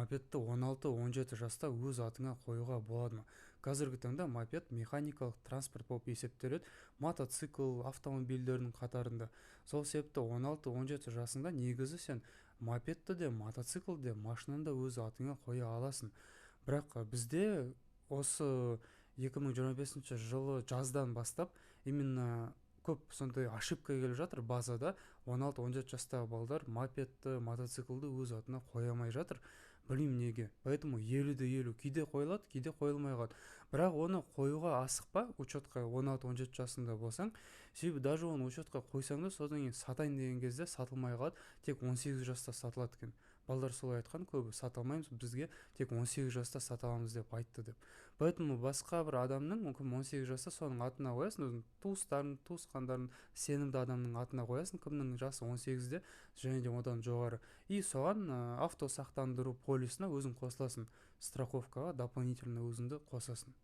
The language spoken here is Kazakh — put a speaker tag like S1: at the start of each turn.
S1: Мопедті 16-17 жаста өз атыңа қоюға болады ма? Қазіргі таңда мопед механикалық транспорт болып есептеледі, мотоцикл, автомобильдердің қатарында. Сол себепті 16-17 жасыңда негізі сен мопедті де, мотоциклді де, машинаны да өз атыңа қоя аласың. Бірақ бізде осы 2025 жылы жаздан бастап именно көп сондай ошибка келіп жатыр базада: 16-17 жастағы балдар мопедті, мотоциклді өз атына қоя алмай жатыр. Білмеймін неге. Поэтому 50 де 50: кейде қойылады, кейде қойылмай қалады. Бірақ оны қоюға асықпа учетқа 16-17 жасында болсаң, себебі даже оны учетқа қойсаң да, содан кейін сатайын деген кезде сатылмай қалады. Тек 18 жаста сатылады екен. Балдар солай айтқан көбі: «Сата алмаймыз, бізге тек 18 жаста сата аламыз деп айтты», — деп. Поэтому басқа бір адамның, мүмкін, 18 жаста, соның атына қоясың. Өзің туыстарың, туысқандарың, сенімді адамның атына қоясың, кімнің жасы 18-де және де одан жоғары, и соған автосақтандыру полисына өзің қосыласың, страховкаға дополнительно өзіңді қосасың.